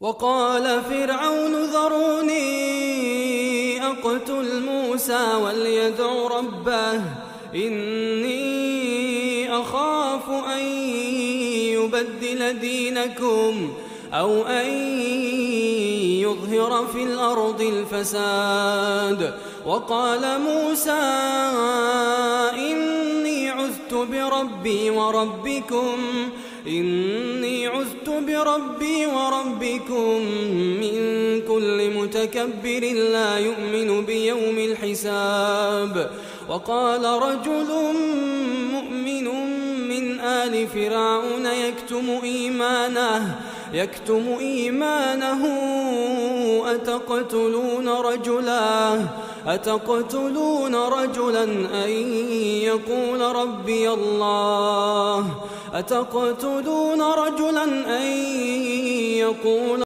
وقال فرعون ذروني أقتل موسى وليدع ربه إني أخاف أن يبدل دينكم أو أن يظهر في الأرض الفساد. وقال موسى إني عذت بربي وربكم من كل متكبر لا يؤمن بيوم الحساب. وقال رجل مؤمن من آل فرعون يكتم إيمانه أتقتلون رجلا أن يقول ربي الله أتقتلون رجلا أن يقول